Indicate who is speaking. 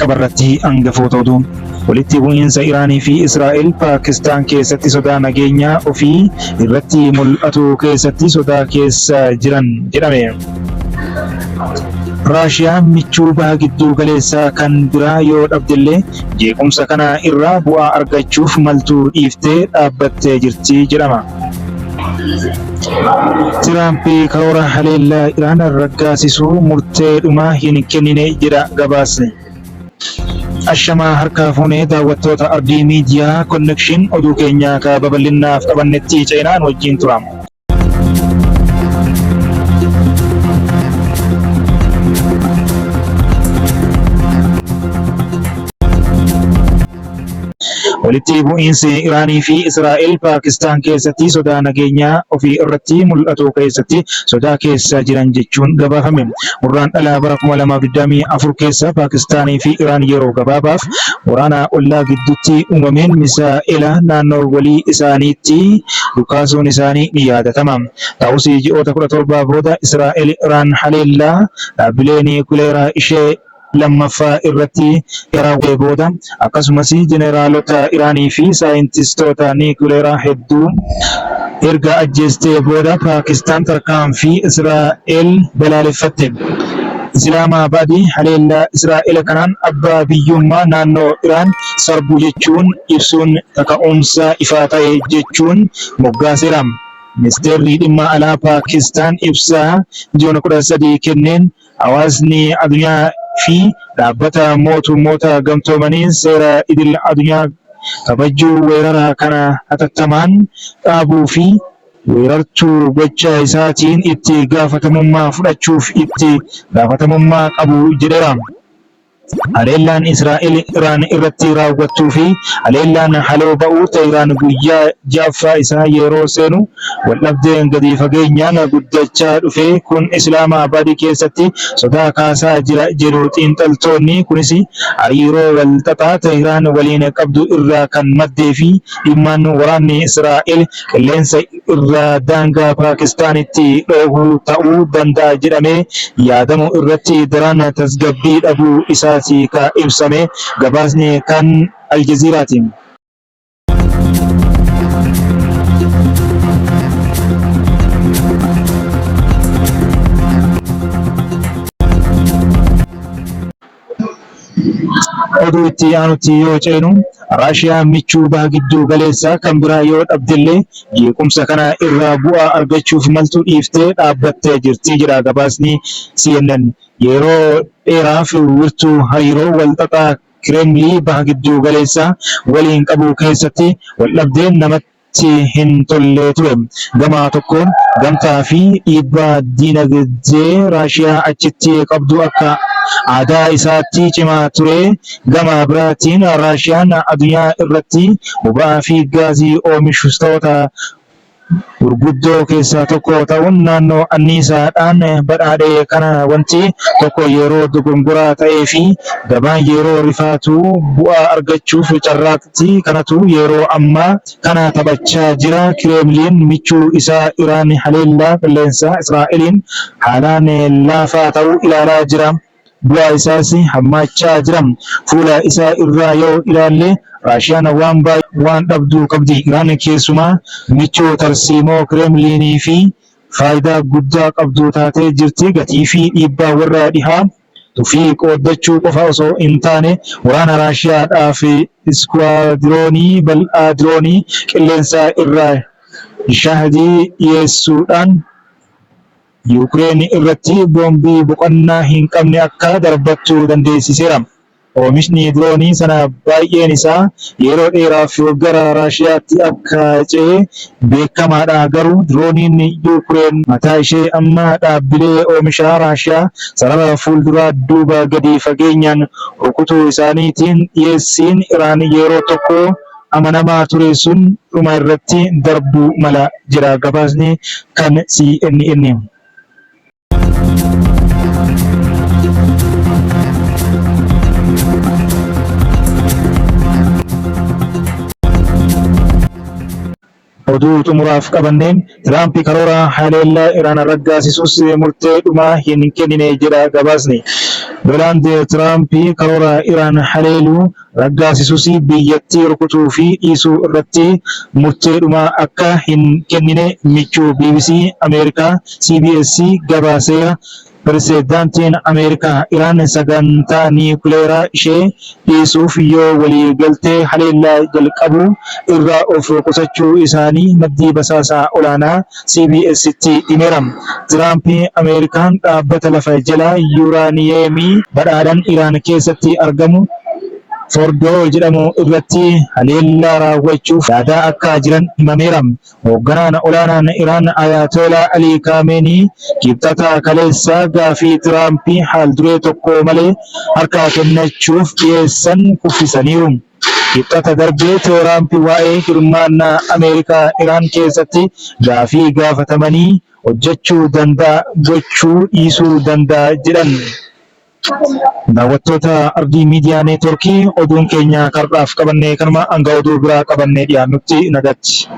Speaker 1: Jalqaba irratti hangafoota oduu. Walitti bu'iinsa Iraanii fi Israa'el Paakistaan keessatti sodaa nageenyaa ofii irratti mul'atu keessatti sodaa keessa jiran jedhame. Raashiyaan michuu baha gidduu galeessaa kan biraa yoo dhabdellee jeequmsa kana irraa bu'aa argachuuf maltu dhiiftee dhaabbattee jirti jedhama. Tiraamp karoora haleellaa Iraan raggaasisuu murtee dhumaa hin kennine jedha gabaasni. Ashamaa harka fuunee daawwattoota Ardii Miidiyaa Konnekshin oduu keenya ka babal'innaaf qabannetti ceenaan wajjin tura. Walitti bu'iinsi Iraanii fi Israa'el Paakistaan keessatti sodaa nageenyaa ofii irratti mul'atu keessatti sodaa keessa jiran jechuun gabaafame. Gurraandhala bara 2024 keessa Paakistaanii fi Iraan yeroo gabaabaaf waraana ollaa gidduutti uumameen misaa'ela naannoo walii isaaniitti dhukaasuun isaanii ni yaadatama. Ta'us ji'oota 17 booda Israa'el Iraan haleellaa dhaabbilee niwukileeraa ishee lammaffaa irratti raawwatee booda akkasumas jeneraalota Iraanii fi saayintistoota niwukileeraa hedduu erga ajjeestee booda Paakistaan tarkaanfii Israa'el balaaleffatte. Islaamaabaad haleellaa Israa'el kanaan abbaa biyyummaa naannoo Iraan sarbu jechuun ibsuun kaka'umsa ifaa ta'e jechuun moggaaseera. Ministeerri Dhimma Alaa Paakistaan ibsa Juun 13 kenneen hawaasni adunyaa fi dhaabbata mootummoota gamtoomanii seera idil adunyaa kabajuu weerara kana hatattamaan dhaabuu fi weerartuu gocha isaatiin itti gaafatamummaa fudhachuuf itti gaafatamummaa qabu jedheera. Haleellaan Israa'el Iraan irratti raawwattuu fi haleellaan haloo ba'uu Tehraan guyyaa ja'affaa isaa yeroo seenu waldhabdeen gadi fageenyaan guddachaa dhufe kun Islaamaabaad keessatti sodaa kaasaa jira jedhu xiinxaltoonni. Kunis hariiroo walxaxaa Tehraan waliin qabdu irraa kan maddee fi dhimmaan waraanni Israa'el qilleensa irraa daangaa Paakistaanitti dhoohuu ta'uu danda'a jedhamee yaadamu irratti daran tasgabbii dhabuu isaati ka ibsame. Gabaasni kan Aljaziiraati. Oduu itti aanutti yoo ceenu, Raashiyaan michuu baha gidduu galeessaa kan biraa yoo dhabdellee jeequmsa kana irraa bu'aa argachuuf maltu dhiiftee dhaabbattee jirti jedha gabaasni CNN. Yeroo dheeraaf wirtuu hariiroo wal xaxaa Kireemlii baha gidduu galeessaa waliin qabu keessatti waldhabdeen namatti tti hin tolle ture. Gama tokkoon gamtaa fi dhiibbaa diinagdee Raashiyaa achitti qabdu akka aadaa isaatti cimaa ture, gama biraatiin Raashiyaan adunyaa irratti boba'aa fi gaazii oomishtoota gurguddoo keessaa tokko ta'uun naannoo anniisaadhaan badhaadhe kana wanti tokko yeroo dogongoraa ta'ee fi gabaan yeroo rifaatu bu'aa argachuuf carraaqti. Kanatu yeroo ammaa kana taphachaa jira. Kireemliin michuu isaa Iraan haleellaa qilleensaa Israa'eliin haalaan laafaa ta'uu ilaalaa jira. Bu'aa isaas hammaachaa jira. Fuula isaa irraa yoo ilaalle Raashiyaan waan baay'ee waan dhabdu qabdi. Iraan keessumaa michuu tarsiimoo Kireemliinii fi faayidaa guddaa qabdu taatee jirti. Gatii fi dhiibbaa warra dhihaa tuffii qooddachuu qofa osoo hin taane waraana Raashiyaadhaaf iskuwaadiroonii bal'aa diroonii qilleensa irraa Shaahidii dhiyeessuudhaan Yuukireen irratti boombii boqonnaa hin qabne akka darbattu dandeessiseera. Oomishni diroonii sana baay'een isaa yeroo dheeraaf gara Raashiyaatti akka ce'e beekamaadha. Garuu dirooniin Yuukireen mataa ishee amma dhaabbilee oomishaa Raashiyaa sarara fuulduraa duuba gadi fageenyaan rukutuu isaaniitiin dhiyeessiin Iraan yeroo tokko amanamaa ture sun dhuma irratti darbuu mala jedha gabaasni kan CNN. Oduu xumuraaf qabanneen Tiraamp karoora haleellaa Iraan raggaasisus murtee dhumaa hin kennine jedha gabaasni. Doonaald Tiraamp karoora Iraan haleeluu raggaasisus biyyattii rukutuu fi dhiisuu irratti murtee dhumaa akka hin kennine michuu bbc Ameerikaa CBS gabaaseera. Pirezidaantiin Ameerikaa Iraan sagantaa niwukilaraa ishee dhiisuuf yoo waliigaltee haleellaa jalqabuu irraa of qusachuu isaanii maddi basaasaa olaanaa CBS'tti himeera. Tiraamp Ameerikaan dhaabbata lafa jalaa yuuraaniyeemii badhaadhaan Iraan keessatti argamu Fordoo jedhamu irratti haleellaa raawwachuuf yaadaa akka jiran himameera. Hoogganaan olaanaan Iraan Ayaatolaa Alii Kaameenii Kibxata kaleessaa gaaffii Tiraamp haal-duree tokko malee harka kennachuuf dhiyeessan kuffisaniiru. Kibxata darbe Tiraamp waa'ee hirmaannaa Ameerikaa Iraan keessatti gaaffii gaafatamanii hojjechuu danda'a, gochuu dhiisuu danda'a jedhan. Daawwattoota Ardii Miidiyaa Neetwoorkii oduun keenya karraaf qabanne kanuma hanga oduu biraa qabannee dhiyaannutti nagaatti.